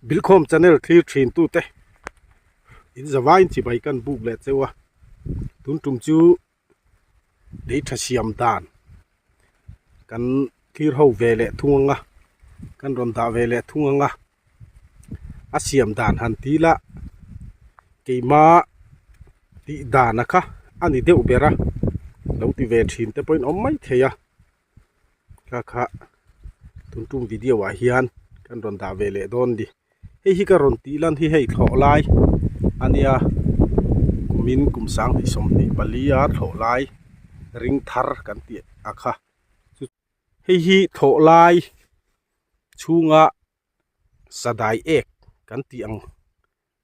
Bilkhawm channel thlir thin tute in zavaiin chibai kan buk leh cheu a tun tum chu lei tha siam dan kan thlir ho ve leh thung ang a kan rawn dah ve leh thung ang a a siam dan han ti ila keima tih dan a kha a ni deuh ber a lo ti ve thin te pawhin awm mai thei a. Kha kha tun tum video ah hian kan rawn dah ve leh dawn ni hei hi ka rawn tih lan hi hei thlawh lai a nia kumin kum sanghnih 24 a thlawh lai ring thar kan tih a kha hei hi thlawh lai chhunga sadai ek kan tih ang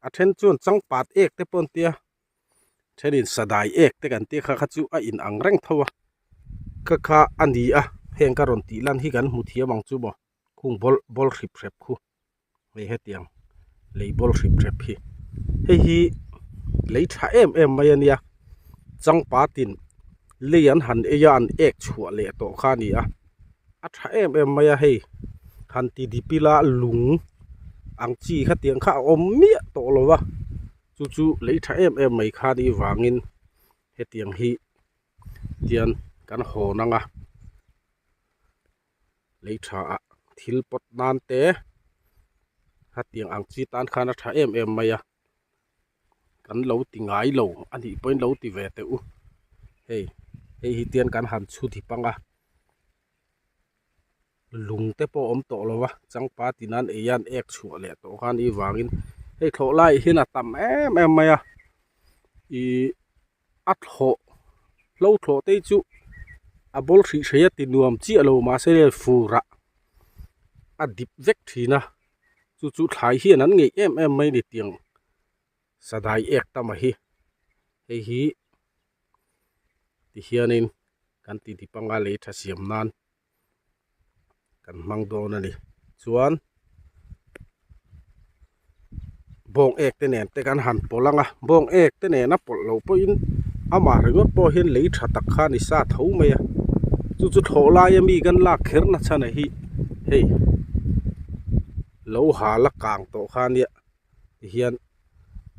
a then chuan changpat ek te pawh an tia. Thenin sadai ek te kan tih kha kha chu a in ang reng tho a kha kha a ni a heng ka rawn tih lan hi kan hmu thiam ang chu maw khung bawl bawl hrip hrep khu hei hetiang lei bawl hrip hrep hi hei hi lei tha em em mai a nia changpatin lei an han ei a an ek chhuah leh tawh kha a ni a a tha em em mai a hei han ti dip ila lung ang chi khatiang kha a awm miah tawh lo va. Chu chu lei tha em em mai kha ni vangin hetiang hi tian kan hawn ang a lei tha ah thil pawt nan te hetiang ang chi tan khan a tha em em mai a kan lo ti ngai lo a nih pawhin lo ti ve teh u hei hei hi tian kan han chhu dip ang a. Lung te pawh a awm tawh lo a changpa ti nan ei an ek chhuah leh tawh khan i vangin hei thlawh laiah hian a tam em em mai a ihh a thlawh hlo thlawh te hi chu a bawl hrih hrei a ti nuam chiah lo mahse fur ah a dip vek thin a chu chu thlai hian an ngeih em em mai a ni tiang sadai ek tam a hi hei hi tihianin kan ti dip anga lei tha siam nan. kan hmang dawn a ni chuan bawng ek te nen te kan han pawlh ang a bawng ek te nen a pawlh loh pawhin amah ringawt pawh hian lei tha tak kha a ni sa tho mai a chu chu thlawh lai ami kan lak kher na chhan a hi hei lo hal a kang tawh kha ania tihian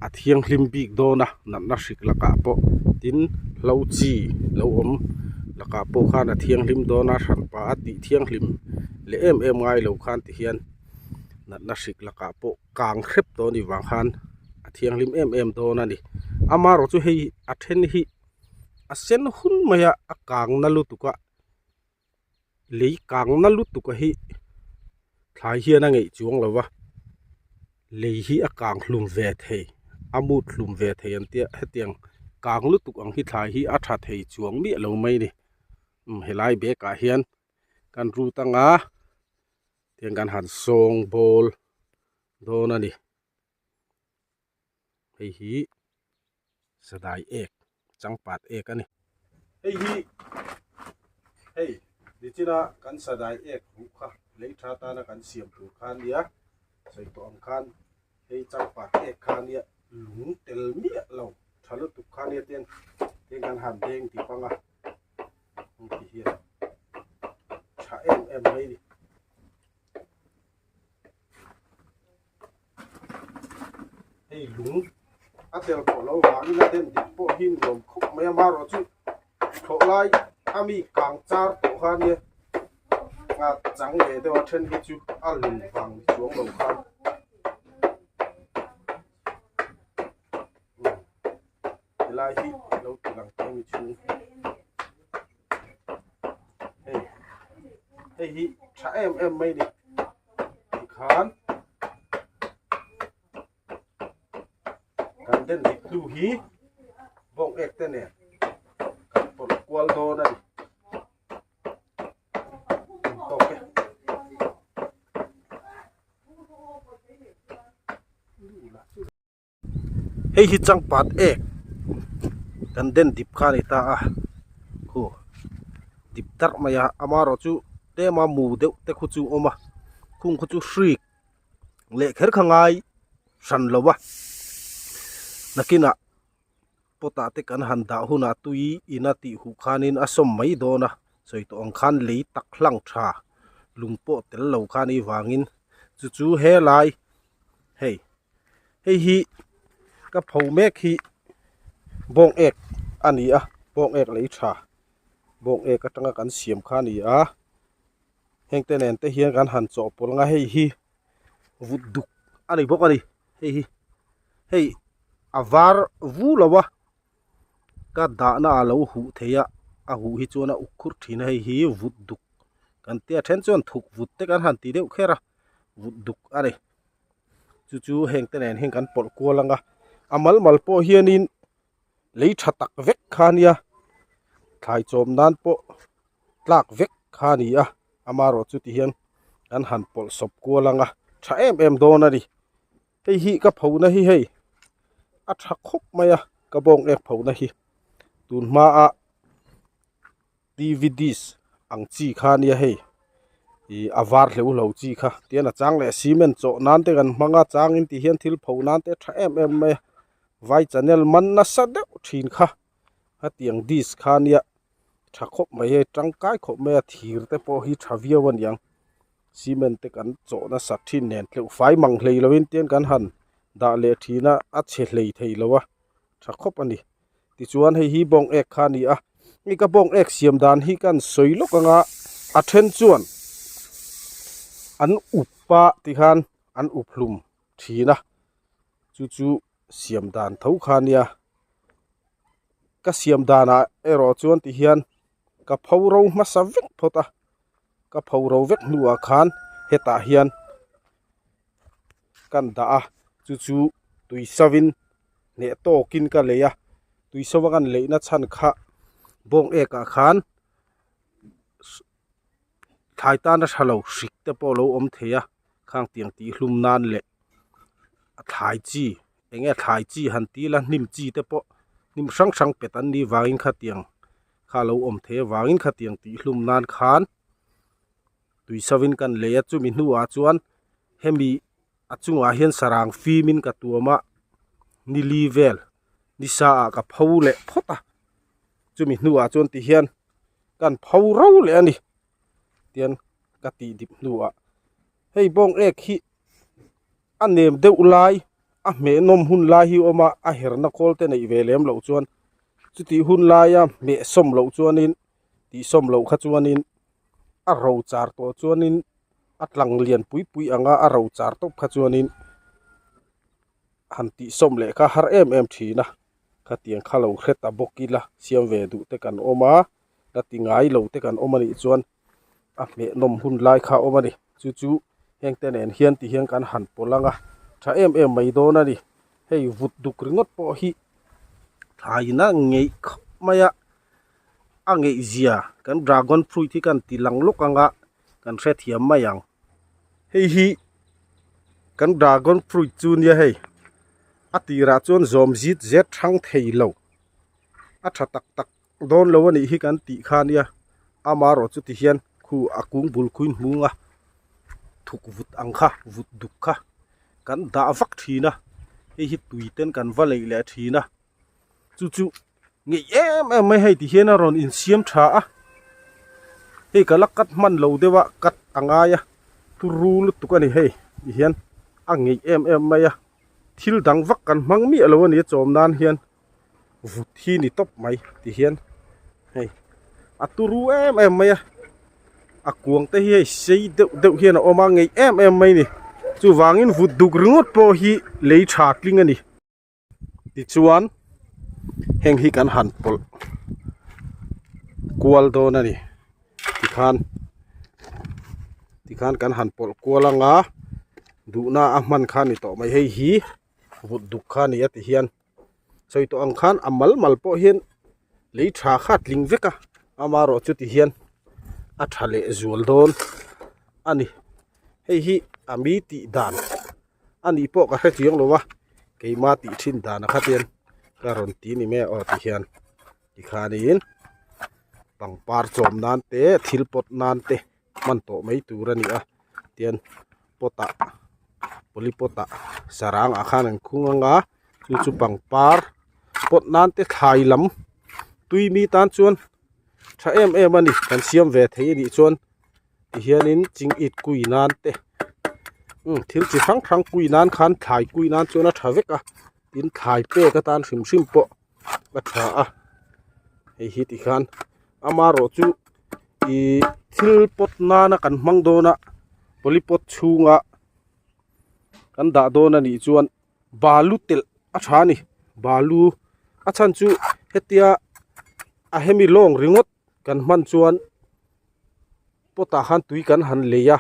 a thianghlim bik dawn a natna hrik lakah pawh tin hlo chi lo awm lakah pawh khan a thianghlim dawn a hranpa a tih thianghlim leh em em ngai lo khan ti hian natna hrik lakah pawh kang hrep tawh a nih vang khan a thianghlim em em dawn a ni amaherawh chu hei a then hi a sen hun mai a a kang na lutuk a lei kang na lutuk a hi thlai hian a ngeih chuang lo va lei hi a kang hlum ve thei a mut hlum ve thei an tia hetiang kang lutuk ang hi thlai hi a tha thei chuang miah lo mai a ni umm helai bag ah hian kan rut anga tiang kan han sawng bawl dawn a ni. Hei hi sadai ek changpat ek a ni. Hei hi hei nichina kan sadai ek huh kha lei tha tana kan siam tur kha a nia sawi tawh ang khan hei changpat ek kha a nia lung tel miah lo tha lutuk kha a nia tiang tiang kan han deng tih pang a heng ti hian tha em em mai a ni. Hei lung a tel tawh lo vangin a den dik pawh hi nuam khawp mai a marawh chu thlawh lai a mi kang char tawh kha ania a chang ve deuh a then hi chu a lung vang ni chuang lo khan helai hi lo ti lang thei mi chhung hei hei hi tha em em mai ni tikhan kan den dik hnu hi bawng ek te nen kan pawlh kual dawn a ni tawk e Hei hi changpat ek kan den dip kha a ni ta a khu dip darh mai a amaherawh chu tlema mu deuh te khu chu a awm a khung khu chu hrik leh kher kha ngai hran lo a nakinah pot ah te kan han dah hunah tui in a tih huh khanin a sawm mai dawn a sawi tawh ang khan lei tak hlang tha lung pawh tel lo kha a nih vangin chu chu helai. Hei hei hi ka pho mek hi bawng ek a ni a bawng ek lei tha bawng ek atanga kan siam kha a ni a heng te nen te hian kan han chawhpawlh ang a hei hi vut duk a ni bawk a ni hei hi hei a var vu lo a ka dahna a lo huh thei a a huh hi chuan a uk khur thin a hei hi vut duk kan tia then chuan thuk vut te kan han ti deuh kher a vut duk a ni chu chu heng te nen hian kan pawlh kual ang a a mal mal pawh hianin lei tha tak vek kha a nia thlai chawm nan pawh tlak vek kha a ni a amaherawh chu ti hian kan han pawlh sawp kual ang a tha em em dawn a ni hei hi ka pho na hi hei a tha khawp mai a ka bawng ek pho na hi tun hma a dvds ang chi kha a nia hei ih a var hleuh hlo chi kha tian a chang leh cement chawh nan te kan hmang a changin ti hian thil pho nan te a tha em em mai a vai channel man nasa deuh thin kha hetiang disc kha a nia tha khawp mai hei tangkai khawp mai a thir te pawh hi tha viau a niang cement te kan chawh nasa thin nen tleuh fai mang hlei lovin tian kan han dah leh thin a a chhe hlei thei lo a tha khawp a ni. Tichuan hei hi bawng ek kha a ni a, hei ka bawng ek siam dan hi ka han sawi lawk ang a, a then chuan an up a tikhan an up hlum thin a, chu chu siam dan tho kha a nia. Ka siam danah erawh chuan tihian ka pho ro hmasa vek phawt a, ka pho ro vek hnuah khan hetah hian kan dah a chu chu tui savin hneh tawkin ka lei a tui sava kan leihna chhan kha bawng ek ah khan thlai tana tha lo hrik te pawh a lo awm thei a khang tiang tih hlum nan leh a thlai chi eng nge thlai chi han ti ila hnim chi te pawh hnim hrang hrang pet an nih vangin khatiang kha a lo awm thei avangin khatiang tih hlum nan khan tui savin kan lei a chumi hnuah chuan hemi a chungah hian sarang fimin ka tuam a nili vel nisa ah ka pho leh phawt a chumi hnuah chuan tihian kan pho ro leh a ni tian ka tih dip hnuah hei bawng ek hi a nem deuh lai a hmeh nawm hun lai hi a awm a a herna khawl te neih ve lem loh chuan chutih hun laia hmeh sawm loh chuanin tih sawm loh kha chuanin a ro char tawh chuanin a tlang lian pui pui anga a ro char tawp kha chuanin han tih sawm leh kha har em em thin a khatiang kha lo hre ta bawk ila siam ve duh te kan awm a la ti ngai lo te kan awm anih chuan a hmeh nawm hun lai kha a awm a ni chu chu heng te nen hian ti hian kan han pawlh ang a tha em em mai dawn a ni hei vut duk ringawt pawh hi thlaina ngeih khawp mai a. A ngeihzia kan dragon fruit hi kan ti lang lawk ang a kan hrethiam mai ang. Hei hi kan dragon fruit chu nia hei a tirah chuan zawm zit zet thang thei lo a tha tak tak dawn lo a nih hi kan tih kha nia amaherawh chu ti hian khu a kung bul khuin hmung a thuk vut ang kha vut duk kha kan dah vak thin a hei hi tui ten kan va leih leh thin a chu chu. Ngeih em em mai hei ti hian a rawn insiam tha a hei ka la cut hman lo deuh a cut a ngai a turu lutuk a ni hei ti hian a ngeih em em mai a thil dang vak kan hmang miah lo a ni a chawm nan hian vut hi ni tawp mai ti hian hei a turu em em mai a a kuang te hi hei sei deuh deuh hian a awm a ngeih em em mai a ni chuvangin vut duk ringawt pawh hi lei tha tling a ni. Tichuan heng hi kan han pawlh kual dawn a ni tikhan tikhan kan han pawlh kual anga duhna a hman kha a ni tawh mai hei hi vut duk kha a ni a ti hian sawi tawh ang khan a mal mal pawh hian lei tha kha a tling vek a amaherawh chu ti hian a tha leh zual dawn a ni hei hi a mi tih dan. A nih pawh ka hre chiang lo a keima tih thin dan a khat hian ka rawn ti ni mai a aw ti hian tikhanin pangpar chawm nan te thil pawt nan te hman tawh mai tur a ni a tian pot ah polypot ah sarang ah khan an khung anga chu chu pangpar pawt nan te thlai lam tui mi tan chuan tha em em a ni kan siam ve thei a nih chuan. Tihianin ching it kui nan te. Umm thil chi hrang hrang kui nan khan thlai kui nan chuan a tha vek a tin thlai pek atan hrim hrim pawh a tha a hei hi tikhan amaherawh chu ihh thil pawt nana kan hmang dawn a polypot chhunga kan dah dawn a nih chuan balu telh a tha a ni balu a chhan chu hetia a hemi lawng ringawt kan hman chuan pot ah khan tui kan han lei a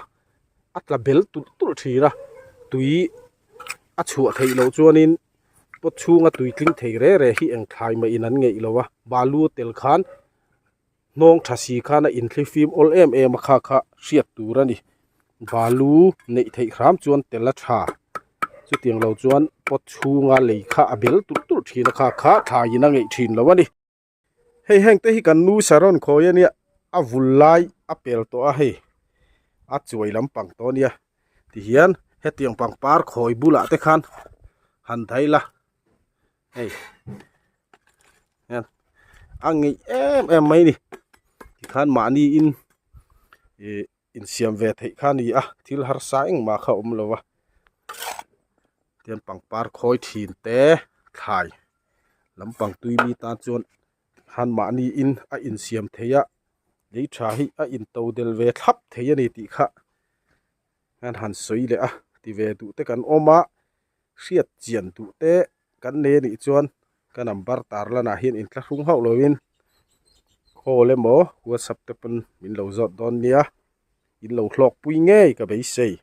a tla bel tulh tulh thin a tui a chhuah theih loh chuanin pot chhunga tui tling thei re re hi eng thlai mah in an ngeih lo a balu tel khan hnawng tha si khan a inthli fim awl em em a kha kha hriat tur a ni balu neih theih hram chuan tel a tha chutiang lo chuan pot chhunga lei kha a bel tulh tulh thin a kha kha thlai in a ngeih thin lo a ni. Hei heng te hi kan nu saron khawi ania a vul lai a pel tawh a hei a chuai lampang tawh ania tihian hetiang pangpar khawi bulah te khan han dai la hei hian a ngeih em em mai a ni tikhan mahni in ih insiam ve theih kha a ni a thil harsa engmah kha a awm lo a tihian pangpar khawi thin te thlai lampang tui mi tan chuan han mahni in a insiam thei a lei tha hi a in to del ve thlap thei a ni tih kha an han sawi leh a ti ve duh te kan awm a hriat chian duh te kan nei anih chuan ka number tar lanah hian inthlahrung hauh lovin call emaw whatsapp te pawn min lo zawt dawn nia in lo hlawk pui ngei ka beisei.